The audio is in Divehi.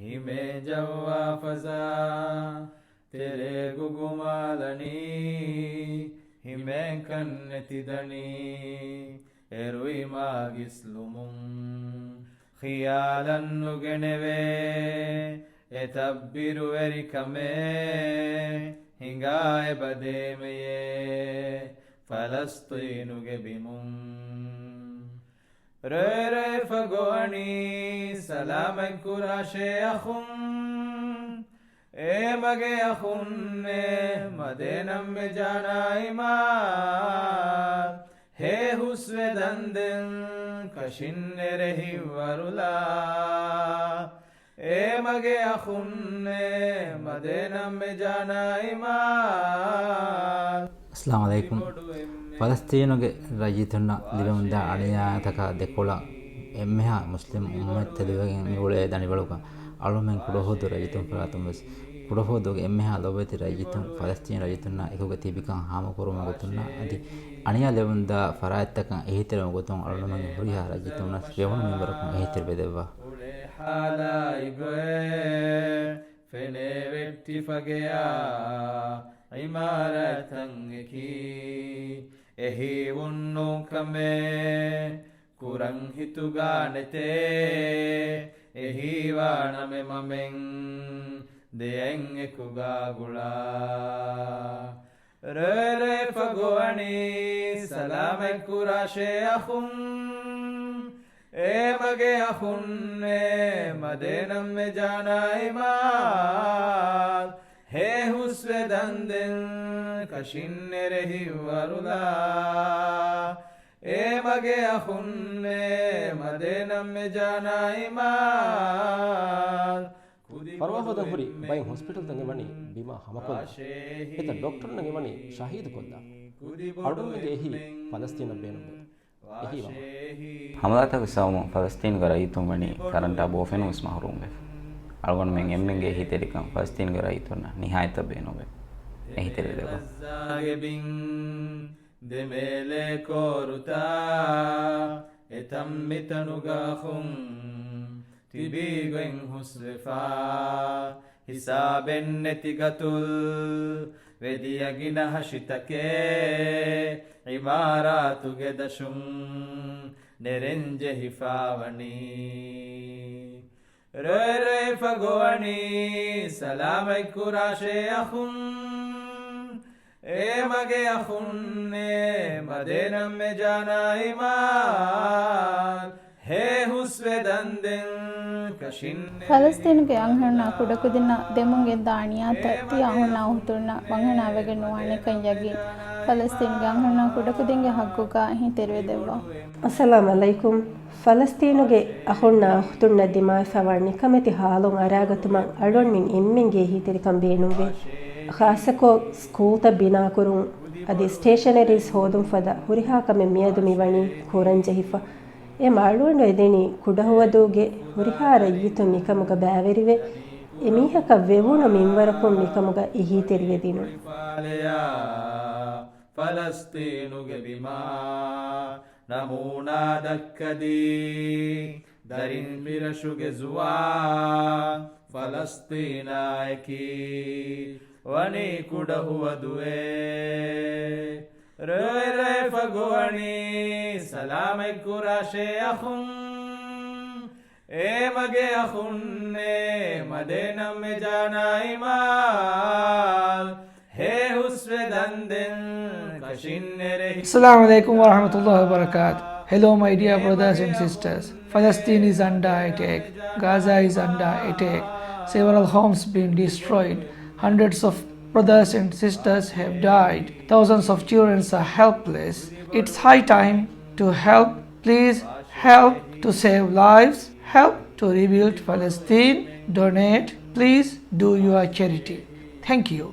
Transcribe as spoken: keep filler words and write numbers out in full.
ހިމޭ ޖައްވާ ފަޒާ ތެރޭ ގުގުމާލަނީ، ހިމޭންކަން ނެތިދަނީ އެރުއިމާ ގިސްލުމުން. ޚިޔާލަށް ނުގެނެވޭ އެ ތައްބިރުވެރިކަމެއް، ހިނގާ އެބަދޭމެޔޭ ފަލަސްޠީނުގެ ބިމުން. ރޭ ރޭ ފަގޮވަނީ ސަލާމަތް ކުރާށޭ އަޚުން. އޭ މަގޭ އަޚުންނޭ މަދޭ ނަންމެ ޖާނާ އިމާލް. ހޭ ހުސްވެ ދަންދެން ކަށިން ނެރެ ހިތްވަރުލާ. އޭ މަގޭ އަޚުންނޭ މަދޭ ނަންމެ ޖާނާ އިމާލް. އައްސަލާމު ޢަލައިކުމް. ފަލަސްޠީނުގެ ރައްޔިތުންނަށް ލިބެމުންދާ އަނިޔާތަކާ ދެކޮޅަށް އެންމެހާ މުސްލިމް އުއްމަތް ތެދުވެގެން މިއުޅޭ ދަނޑިވަޅުގަ އަޅުމެން ކުޑަހުވަދު ރައްޔިތުން ފަރާތުން ވެސް ކުޑަހުވަދުގެ އެންމެހާ ލޮބުވެތި ރައްޔިތުން ފަލަސްޠީނު ރައްޔިތުންނާ އެކުގަ ތިބިކަން ހާމަކުރުމުގެ ގޮތުންނާ އަދި އަނިޔާ ލެވުންދާ ފަރާތްތަކަށް އެހީތެރިވުމުގެ ގޮތުން އަޅުމެން ހުރިހާ ރައްޔިތުންނަށް ރޭވުނު މިންވަރަކުން އެހީތެރިވެދެއްވާ. އުޅޭ ހާލާއި ގޮތް ފެނޭ ވެއްޓި ފަގެއާ ޢިމާރާތްތައް އެކީ އެހީވުން ނޫން ކަމެއް ކުރަން ހިތުގާ ނެތޭ. އެހީވާނަމޭ މަމެން ދެޔައިން އެކުގާ ގުޅާ. ރޭ ރޭ ފަގޮވަނީ ސަލާމަތް ކުރާށޭ އަޚުން. އޭ މަގޭ އަޚުންނޭ މަދޭ ނަންމެ ޖާނާ އިމާލް. ހޭ ހުސްވެ ދަންދެން ކަށިން ނެރެ ހިތްވަރުލާ. އޭ މަގޭ އަޚުންނޭ މަދޭ ނަންމެ ޖާނާ އިމާލް. ފަރުވާ ހޯދަން ހުރި ބައެއް ހޮސްޕިޓަލްތައް އެ ވަނީ ބިމާ ހަމަކޮށްލާ. އެތައް ޑޮކްޓަރުންނަށް އެ ވަނީ ޝަހީދުކޮށްލާ. އަޅުގަނޑުމެންގެ އެހީ ފަލަސްތީނަށް ބޭނުންވޭ. އެހީވާން. ހަމަލާތަކުގެ ސަބަބުން ފަލަސްތީނުގެ ރައްޔިތުން ވަނީ ކަރަންޓާ ބޯފެނުން ވެސް މަހުރޫމްވެފަ. އަޅުގަނޑުމެން އެންމެންގެ އެހީތެރިކަން ފަލަސްތީނުގެ ރައްޔިތުންނަށް ނިހާޔަތަށް ބޭނުންވޭ. އެހީތެރިވެދެއްވާ. ދެމޭލެ ކޯރުތާ އެތަންމިތަނުގަ އަޚުން ތިބީ ގޮތް ހުސްވެފާ. ހިސާބެއް ނެތި ގަތުލް ވެދިޔަ ގިނަ ހަށިތަކެއް އިމާރާތުގެ ދަށުން ނެރެން ޖެހިފާ ވަނީ. ރޭ ރޭ ފަގޮވަނީ ސަލާމަތް ކުރާށޭ އަޚުން. އޭ މަގޭ އަޚުންނޭ މަދޭ ނަންމެ ޖާނާ އިމާލް. ހޭ ހުސްވެ ދަންދެން ކަށިން ނެރެ. ފަލަސްތީނުގެ އަންހެނުންނާ ކުޑަކުދިންނަށް ދެމުން ގެންދާ އަނިޔާތައް ތިޔަ އަހުންނާ އުހުތުންނަށް ވަންހަނާވެގެން ނުވާނެކަން ޔަގީން. ފަލަސްތީނުގެ އަންހެނުންނާ ކުޑަކުދިންގެ ހައްގުގަ އެހީތެރިވެދެއްވާ. އައްސަލާމް އަލައިކުމް. ފަލަސްތީނުގެ އަޚުންނާ އުޚްތުންނަށް ދިމާވެފައިވާ ނިކަމެތި ހާލުން އަރާގަތުމަށް އަޅުގަނޑުމެން އެންމެންގެ އެހީތެރިކަން ބޭނުންވޭ. ޚާއްޞަކޮށް، ސްކޫލްތައް ބިނާކުރުން އަދި ސްޓޭޝަނަރީސް ހޯދުން ފަދަ ހުރިހާ ކަމެއް މިއަދު މިވަނީ ކުރަންޖެހިފަ. އެ މަ އަޅުގަނޑު އެދެނީ ކުޑަހުވަދޫގެ ހުރިހާ ރައްޔިތުން މިކަމުގަ ބައިވެރިވެ، އެމީހަކަށް ވެވުނު މިންވަރަކުން މިކަމުގަ އެހީތެރިވެދިނުން. ފަލަސްތީނުގެ ބިމާ ނަމޫނާ ދައްކަދީ، ދަރިން ފިރަށުގެ ޒުވާން ފަލަސްތީނާއެކީ ވަނީ ކުޑަހުވަދުއޭ. ރޭ ރޭ ފަގޮވަނީ ސަލާމަތް ކުރާށޭ އަޚުން. އޭ މަގޭ އަޚުންނޭ މަދޭ ނަންމެ ޖާނާ އިމާލް. ހޭ ހުސްވެ ދަންދެން ކަށިން ނެރެ. Assalamu alaikum wa rahmatullahi wa barakatuh. Hello, my dear brothers and sisters. Palestine is under attack. Gaza is under attack. Several homes been destroyed. Hundreds of brothers and sisters have died. Thousands of children are helpless. It's high time to help. Please help to save lives. Help to rebuild Palestine. Donate. Please do your charity. Thank you.